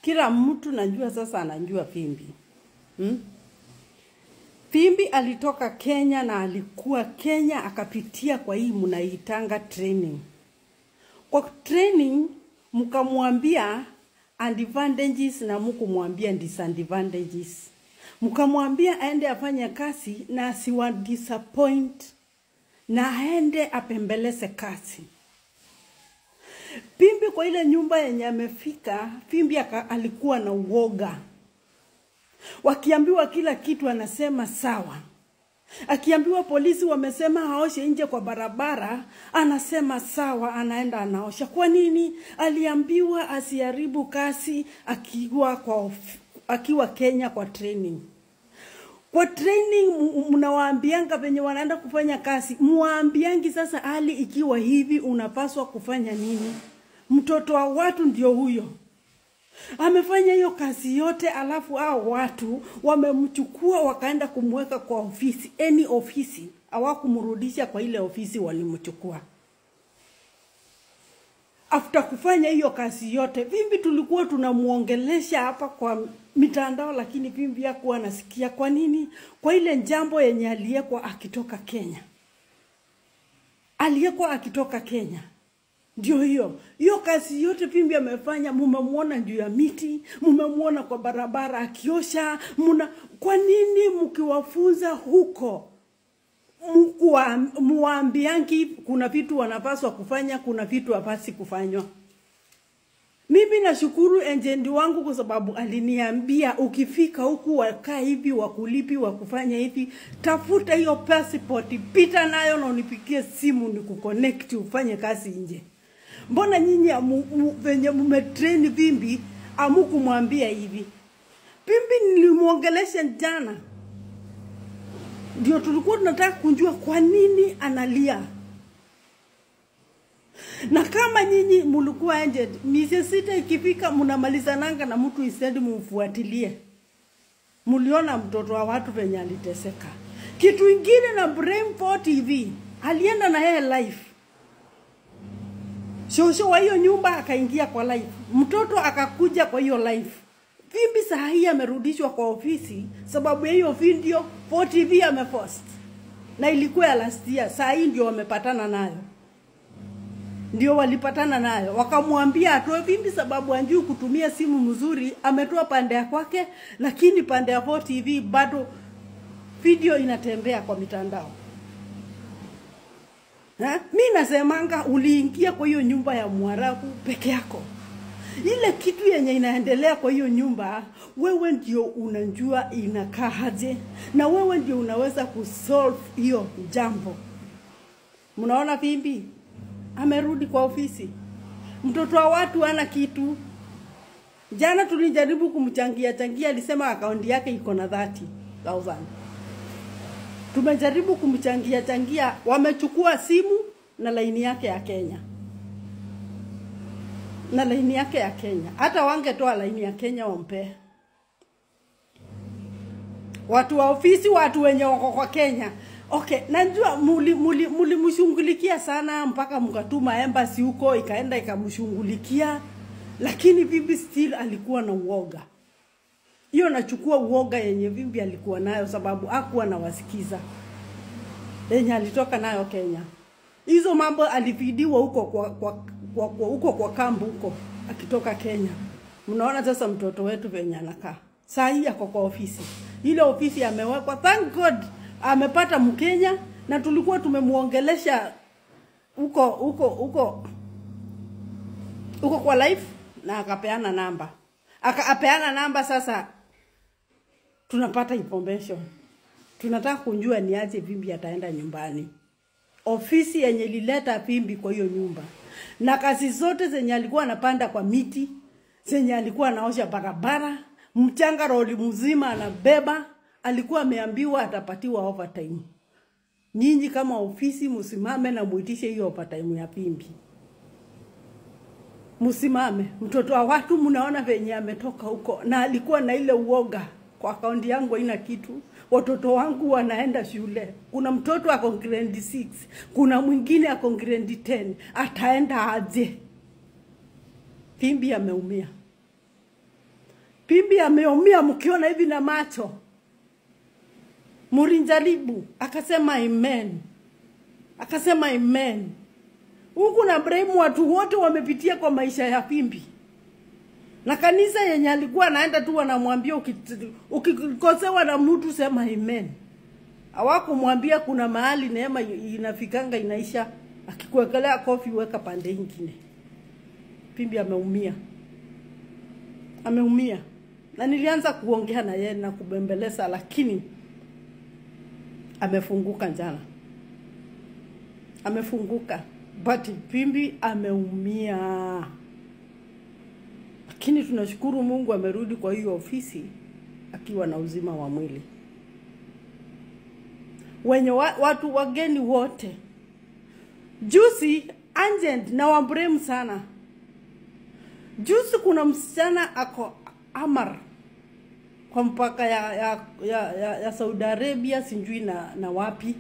Kila mtu najua sasa anajua Fimbi. Fimbi alitoka Kenya na alikuwa Kenya akapitia kwa hii mnaitanga training. Kwa training mkamwambia advantages na mkumwambia disadvantages. Mkamwambia aende afanye kazi na asiwa disappoint na aende apembeleze kazi. Fimbi kwa ile nyumba yenye amefika, Fimbi alikuwa na uoga. Wakiambiwa kila kitu anasema sawa. Akiambiwa polisi wamesema haoshe nje kwa barabara, anasema sawa, anaenda anaosha. Kwa nini? Aliambiwa asiharibu kazi akiwa Kenya kwa training. Kwa training mnawaambianga venye wanaenda kufanya kazi, muwaambiangi sasa hali ikiwa hivi unapaswa kufanya nini? Mtoto wa watu ndio huyo. Amefanya hiyo kazi yote, alafu hao watu wamemchukua wakaenda kumweka kwa ofisi, any ofisi, hawakumrudisha kwa ile ofisi walimchukua. After kufanya hiyo kazi yote, Fimbi tulikuwa tunamuongelesha hapa kwa mitandao, lakini Fimbi hakuwa anasikia. Kwa nini? Kwa ile jambo yenye aliyekuwa akitoka Kenya. Aliyekuwa akitoka Kenya. Ndio hiyo. Hiyo kazi yote Fimbi amefanya, mumemuona juu ya miti, mumemuona kwa barabara akiosha, kwa nini mkiwafunza huko? Muambiangi kuna vitu wanapaswa kufanya, kuna vitu hapasi kufanywa. Mimi nashukuru agent wangu kwa sababu aliniambia ukifika huku wakaa hivi, wakulipi, wakufanya hivi, tafuta hiyo passport, pita nayo na unipigie simu nikuconnect ufanye kazi nje. Mbona nyinyi venye mmetrain Fimbi amukumwambia hivi? Fimbi nilimuongelesha jana. Ndio tulikuwa tunataka kujua kwa nini analia. Na kama nyinyi mlikuwa agent, miezi 6 ikifika mnamalizananga na mtu instead mumfuatilie. Mliona mtoto wa watu venye aliteseka. Kitu kingine na Brain 4 TV, alienda na yeye live. Shosho wa hiyo nyumba akaingia kwa live. Mtoto akakuja kwa hiyo live. Fimbi saa hii amerudishwa kwa ofisi sababu ya hiyo video 4 TV amepost. Na ilikuwa ya last year, saa hii ndio wamepatana nayo. Ndio walipatana nayo. Wakamwambia atoe Fimbi sababu anjui kutumia simu mzuri, ametoa pande ya kwake, lakini pande ya 4 TV bado video inatembea kwa mitandao. Mimi nasemanga uliingia kwa hiyo nyumba ya Mwarabu peke yako. Ile kitu yenye inaendelea kwa hiyo nyumba, wewe ndio unajua inakaa aje, na wewe ndio unaweza kusolve hiyo jambo. Mnaona Fimbi amerudi kwa ofisi. Mtoto wa watu hana kitu. Jana tulijaribu kumchangia changia, alisema akaunti yake iko na 30,000. Tumejaribu kumchangia changia, wamechukua simu na laini yake ya Kenya. Na laini yake ya Kenya. Hata wangetoa laini ya Kenya wampe. Watu wa ofisi, watu wenye wako kwa Kenya. Okay, najua mulimshughulikia sana mpaka mkatuma embassy huko ikaenda ikamshughulikia, lakini Fimbi still alikuwa na uoga. Hiyo nachukua uoga yenye Fimbi alikuwa nayo sababu hakuwa na wasikiza. Yenye alitoka nayo Kenya. Hizo mambo alifidiwa huko kwa huko kwa kambu huko akitoka Kenya. Mnaona sasa mtoto wetu venye anakaa. Saa hii ako kwa ofisi. Ile ofisi amewekwa, thank God amepata Mkenya, na tulikuwa tumemuongelesha huko huko huko huko kwa live na akapeana namba. Akapeana namba, sasa tunapata information. Tunataka kujua ni aje Fimbi ataenda nyumbani. Ofisi yenye ilileta Fimbi kwa hiyo nyumba. Na kazi zote zenye alikuwa anapanda kwa miti, zenye alikuwa anaosha barabara, mchanga roli mzima anabeba, alikuwa ameambiwa atapatiwa overtime. Nyinyi kama ofisi msimame na muitishe hiyo overtime ya Fimbi. Msimame. Mtoto wa watu mnaona venye ametoka huko, na alikuwa na ile uoga. Kwa akaunti yangu haina kitu. Watoto wangu wanaenda shule. Kuna mtoto ako grade 6, kuna mwingine ako grade 10. Ataenda aje? Fimbi ameumia. Pimbi ameumia mkiona hivi na macho. Murinjaribu akasema amen. Akasema amen. Huku na Ibrahim watu wote wamepitia kwa maisha ya Pimbi. Na kanisa yenye alikuwa anaenda tu wanamwambia ukikosewa na mtu sema amen. Hawakumwambia kuna mahali neema inafikanga inaisha, akikuwekelea kofi weka pande nyingine. Pimbi ameumia. Ameumia. Na nilianza kuongea na yeye na kubembeleza, lakini amefunguka jana. Amefunguka. But Pimbi ameumia. Lakini tunashukuru Mungu amerudi kwa hiyo ofisi akiwa na uzima wa mwili. Wenye watu wageni wote. Juzi agent na wambremu sana. Juzi kuna msichana ako Amar kwa mpaka ya Saudi Arabia sijui na wapi.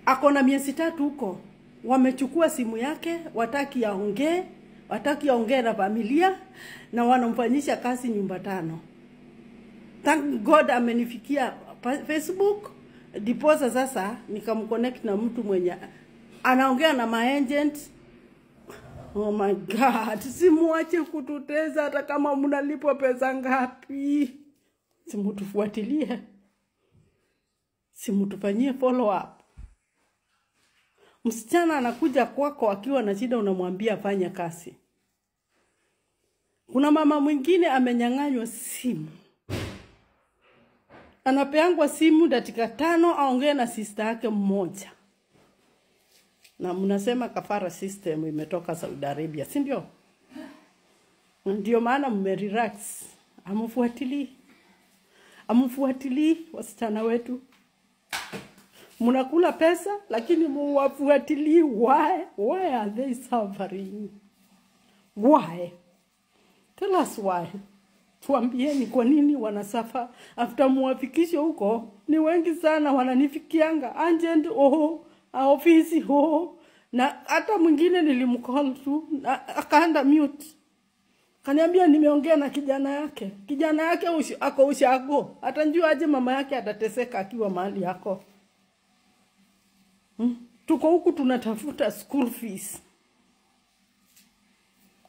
Ako na miezi 3 huko. Wamechukua simu yake, wataki aongee na familia na wanamfanyisha kazi nyumba 5. Thank God amenifikia Facebook. Diposa sasa nikamconnect na mtu mwenye anaongea na my agent. Oh my God, simuache kututeza hata kama mnalipwa pesa ngapi. Simutufuatilie. Simutufanyie follow up. Msichana anakuja kwako akiwa na shida unamwambia fanya kazi. Kuna mama mwingine amenyang'anywa simu. Anapeangwa simu dakika 5 aongee na sister yake mmoja. Na mnasema kafara system imetoka Saudi Arabia, si ndio? Ndio maana mmerelax. Amfuatilii. Amfuatilii wasichana wetu. Mnakula pesa lakini muwafuatilii. Why? Why are they suffering? Why? Tell us why. Tuambieni kwa nini wanasafa after muwafikishe huko. Ni wengi sana wananifikianga agent oho, ofisi ho, na hata mwingine nilimcall tu akaenda mute. Kaniambia nimeongea na kijana yake. Kijana yake ako ushago. Atanjua aje mama yake atateseka akiwa mahali yako. Tuko huku tunatafuta school fees.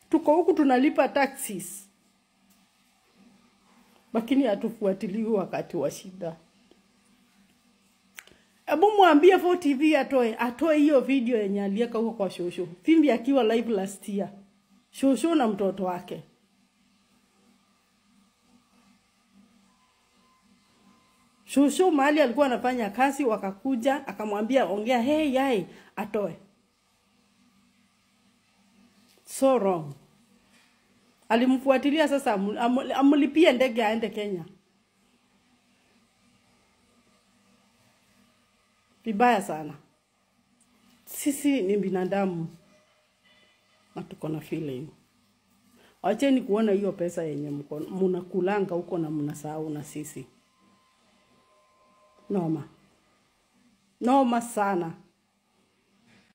Tuko huku tunalipa taxes. Lakini hatufuatiliwi wakati wa shida. Ebu mwambie 4TV atoe hiyo video yenye aliweka huko kwa shosho. Pimbi akiwa live last year. Shosho na mtoto wake. Shosho mahali alikuwa anafanya kazi wakakuja akamwambia ongea hey yai atoe. So wrong. Alimfuatilia sasa amlipie ndege aende Kenya. Vibaya sana. Sisi ni binadamu na tuko na feeling. Acheni kuona hiyo pesa yenye mnakulanga huko na mnasahau na sisi. Noma. Noma sana.